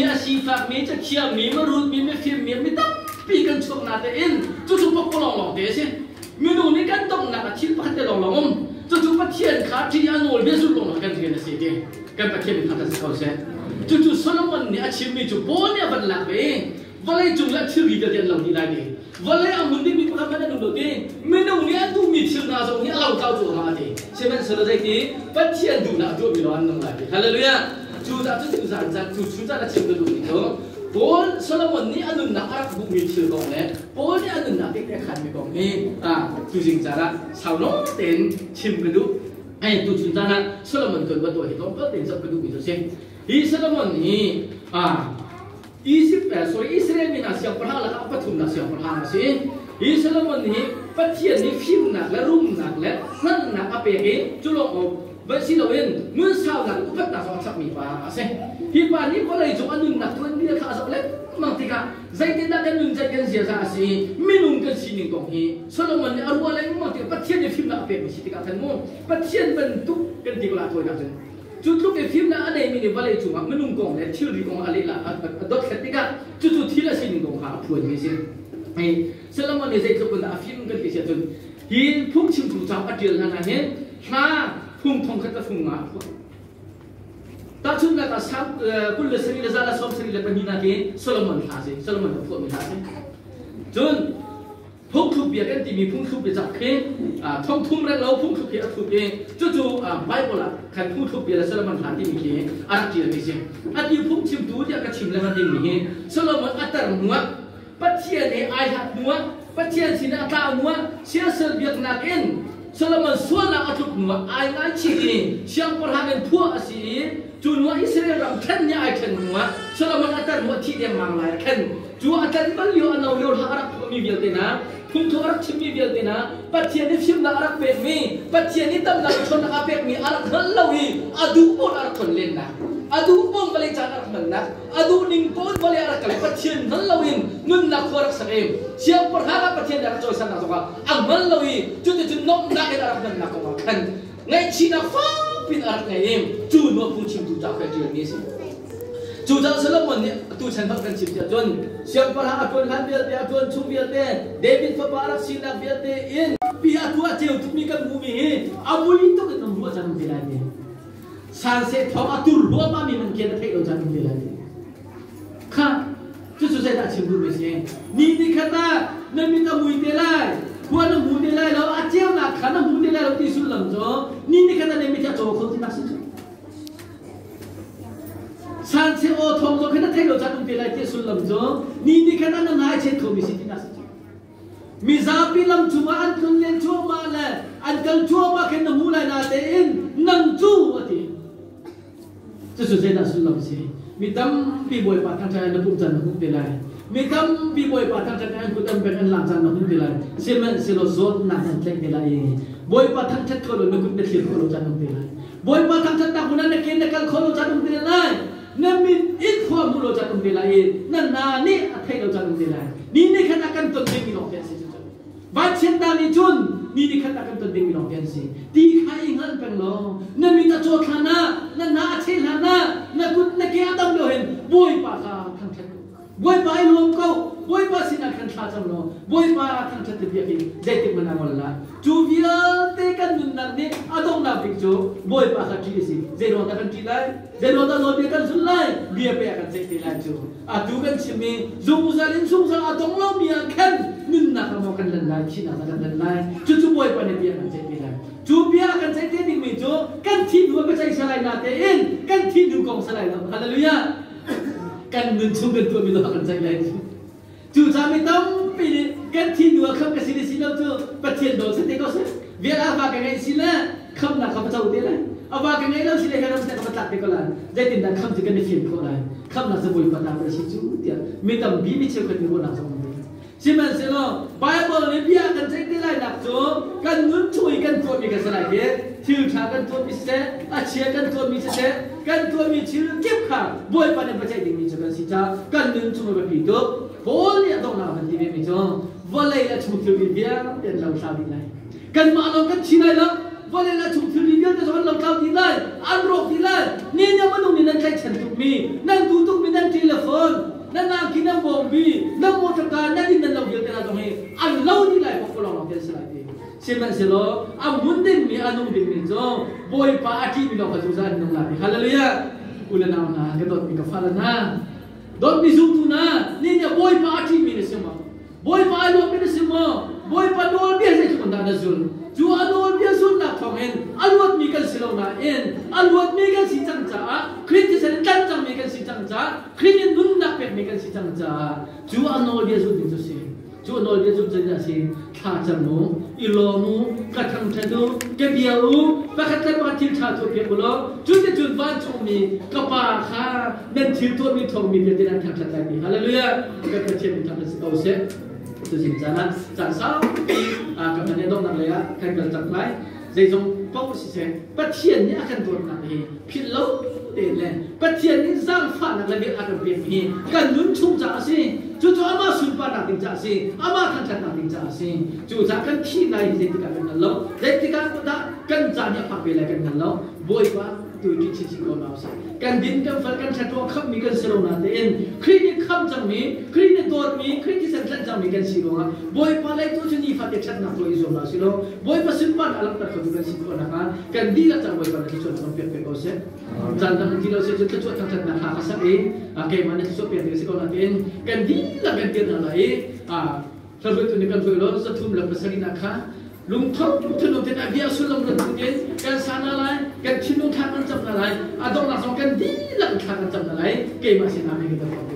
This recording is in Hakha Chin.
rummi, a sifakmi, cathiammi, marutmi, mifimmi, mi tampi kan chuak natein cucu pakpalawng lawng te a si. Minung nih kan donghnak a thil pakhat te lawnglawng um. Cucu Pathian kha ṭih a nawlbia zulh lawng kan rian a si ti. Kan Pathian nih thangṭhat si ko seh. Cucu Solomon nih a chimmi cu Paul nih a van lak ve i vawlei cung le a thilri vialte an lo dih lai ti. Vawlei a hmun dingmi pakhat hmanh an um lo ti. Minung nih an duhmi thil hna zong hi a lotlau cuahmah a ti. Sihmanhsehlaw zeiti Pathian duhnak a tuahmi lawng an nung lai ti. Hallelujah! Cu cah cu tu zan caan cu chun caan a chim ka duhmi cu Paul Solomon nih a nunnak a rak hmuhmi thil kong le Paul nih a nunnak tehte a khanmi kong hi tuzing caan ah sau nawn tein chim ka duh. Ai tuchun caan ah Solomon kan va tuah hi tlawmpal tein zoh ka duhmi cu a si. Hi Solomon hi Egypt sorry Israel mi hna siangpahrang lakah a pathumnak siangpahrang a si. Hi Solomon hi Pathian nih fimnak le rumnak le hngalhnak a pek i cu lawng van si loin nun saunak le upatnak zong a chapmi pa a si. Hi pa nih vawlei cung a nunnak tuanbia kha a zoh lengmang tikah zeitindah kan nun kan ziaza a si, minung kan sining kong hi Solomon nih a ruah lengmang tikah Pathian nih fimnak a pekmi si tikah khan mu Pathian bantuk kan ti ko la thawinak cun cu tluk i fimnak a neimi nih vawlei cungah minung kong le thilri kong a lehla a dothlat tikah cucu thil a sining kong kha a phuanmi a si. Hi Solomon nih zeitluk in dah a fim kan ti si ahcun hi phungchimtu cauk a ṭial hlan ah hin hla phung thongkhat le fung nga a phuah. Tahchunhnak ah Salm 27 le za le 72 hna khi Solomon hla a si. Solomon a phuahmi hla a si. Cun phungthluk bia kan timi phungthluk biacak khi thongthum reng lo phungthluk khi a thluk i cucu Bible ah khan phungthluk bia le Solomon hla timi khi a rak ṭialmi si. Ati phungchimtu tiah ka chim lengmang dingmi hi Solomon a tar hnuah Pathian he ai hlat hnuah Pathian sinah a tlau hnuah siasal biaknak in Solomon sualnak a tluk hnuah ai ngaichih i siangpahrang in phuah a si i cu hnuah Israel ram ṭhen nih ai ṭhen hnuah Solomon a tar hnuah thih dengmang lai a khen. Cu a tlanh bal lio a no lio hla a rak phuahmi vialte hna phungthu a rak chimmi vialte hna Pathian nih fimnak a rak pekmi Pathian nih damnak le ṭhawnnak a pekmi a rak hngalh lo i a duh pawl a rak ton lennak a duh pawl vawlei caan a rak hmannak a duh ning pawl vawlei a rak kal i Pathian hngal loin nunnak khua rak sak i siangpahrang ah Pathian nih a rak cawisannak zongah a hngal lo i cuticun nuamhnak in a rak hmannak kong ah khan ngaihchihnak fakpi in a rak ngei i cu nuah phungchimtu ca kha ṭialmi a si. Cucaah Solomon nih atu chan hmanh kan chim tiah cun siangpahrang a ṭuan hlan vialte a ṭuan chung vialte David fapa a rak sinak vialte in pi atu a ceu tukmi kan hmuhmi hi a mui tuk in kan hmuh cang ti lai ti. Sanseh thawng a tur hluahmahmi man khian a theih lo cang ti lai ti. Kha cucu zeidah chim duhmi si? Ni ni khat ah na mit a mui te lai, khua na hmu te lai lo, a ceunak kha na hmu te lai lo ti sullam cu ni ni khat ah na mit hi a caw kho ti nak si cu. Sancheh aw thawng zong kha na theih lo caan um te lai ti sullam cu ni ni khat ah na ngaichet khomi si ti nak si cu. Mizapi lam cungah an tlun len cuahmah le an kal cuahmah khin na hmu lai natein nang cu a ti. Cucu zeidah sullam a si? Mi tampi Bawipa thangṭhat in na pumh caan na hmuh te lai. Mi tampi Bawipa thangṭhat in an kut an beng an lang caan na hmu te lai. Sihmanhsehlaw zawtnak an tlaih te lai i Bawipa thangṭhat kho lo na kut na thlir khawh lo caan um te lai. Bawipa thangṭhatnak hmun ah na ke na kal khawh lo caan um te lai. Na mit in khua hmuh lo caan um te lai i na hna nih a theih lo caan um te lai. Ni ni khat ah kan ton dingmi lawng te an si cucu. Vanchiatnak nih cun ni ni khat ah kan ton dingmi lawng te an si. Ti kha i hngal peng law na mit a cawt hlan ah, na hna a cheh hlan ah, na kut na ke a dam lio hin Bawipa kha thangṭhat ko. Bawipa i lawm ko. Bawipa sinah khan thla cam law Bawipa thangṭhat te biak in zeitik hmanh ah ngol hlah. Cu vialte kan nunnak nih a donghnak bik cu Bawipa kha ṭih a si. Zeiruang dah kan ṭih lai? Zeiruang dah nawlbia kan zulh lai? Bia pe a kan ceih te lai cu. Atu kan chim i zungzal in zungzal a dong lomi ah khan nunnak ah maw kan lan lai, thihnak ah kan lan lai. Cucu Bawipa nih bia kan ceih te lai. Cu bia kan ceih te dingmi cu kan thih hnu ah biaceih si lai natein kan thih hnu kong si lai lo. Hallelujah! Kan nun chung kan tuahmi lawng kan ceih lai. Cucaah mi tampi nih kan thih hnu ah khamh ka si le si lo cu Pathian nawl si te ko seh. Vial a va ka ngeih si le khamhnak kha va co te lai. A va ka ngei lo si le ka ram ka va tlak te ko lai. Zeitindah khamh cu kan i fian khawh lai. Khamhnak cu Bawipa ta ka si cu tiah mi tampi mi cheukhat nih ruahnak zong an ngei. Sihmanhsehlaw Bible nih bia kan ceih te lai nak cu kan nun chung i kan tuahmi kan si lai hi thil ṭha kan tuahmi siseh, a chia kan tuahmi siseh, kan tuahmi thil kip kha Bawipa nih biaceih dingmi cu kan si caah kan nun chung a biapi tuk. Paul nih a donghnak a van ti vemi cu vawlei le chung thilri vialte an lohla dih lai. Kanmah lawng kan thi lai lo. Vawlei le chung thilri vialte zong an lotlau dih lai, an rawk dih lai. Ni nih minung nih nan tlaihchan tukmi, nan duh tukmi nan ṭi le lai ti. Sihmanhsehlaw a hmun dingmi a nung dingmi cu Bawipa a ṭihmi lawng kha zungzal an nung lai ti. Hallelujah! U le nau hna, ka dawtmi ka fale hna, dawtmi zumtu hna, ni nih Bawipa a ṭihmi na si maw? Bawipa ai lawmmi na si maw? Bawipa nawlbia zeitluk in dah na zulh? Cu a nawlbia zulhnak thawngin a luatmi kan si lo nain a luatmi kan si cang caah Khrih thisen in tlanh cangmi kan si cang caah Khrih nih nunnak pekmi kan si cang caah cu a nawlbia zulh ding cu si. Cu a nawlbia zulh cu a si thla cam u, i lawm u, ka thangṭhat u, ka bia u, pakhat le pakhat thil ṭha tuahpiak u law cuticun vancungmi ka Pa kha nan thil tuahmi thawngmi vialte nan thangṭhat lai ti. Hallelujah! Kan Pathian min thangṭhat si ko seh. Tuzing caan ah caan saupi ka hman i donghnak lei ah kan kal cang lai. Zeizong paoh siseh Pathian nih a kan dawtnak hi philh lo tein le Pathian nih zaangfahnak le vel a kan pekmi hi kan nun chung caah a si. Cucu amah sunparnak ding caah a si. Amah thangṭhatnak ding caah a si. Cucaah kan thih lai hi zeitikah kan hngal lo. Zeitikah dah kan caan hi a phak ve lai kan hngal lo. Bawipa tu ṭih chinchin ko hna usih. Kan din kan fal kan ṭhatruang khamhmi kan si lo natein Khrih nih khamh cangmi, Khrih nih dawtmi, Khrih thisen tlanh cangmi kan si ruangah Bawipa lei tu cu nifate ṭhatnak tuah i zuam hna usih law Bawipa sunparnak a langhter khotu kan si khawh nakhnga kan dihlak cang Bawipa nih thluachuah kan pek pek ko seh. Caan dang ti lo seh cu thluachuah thangṭhatnak hla ka sak i keimah nih thluachuah pek ding a si ko natein kan dihlak kan dir hna lai i Hruaitu nih kan hruai law 307 ah kha lungtho thinlung ten a bia sullam rat tin kan sa na lai kan thinlung thla kan cam na lai a donghnak zong kan dihlak thla kan cam na lai keimah sin ah kan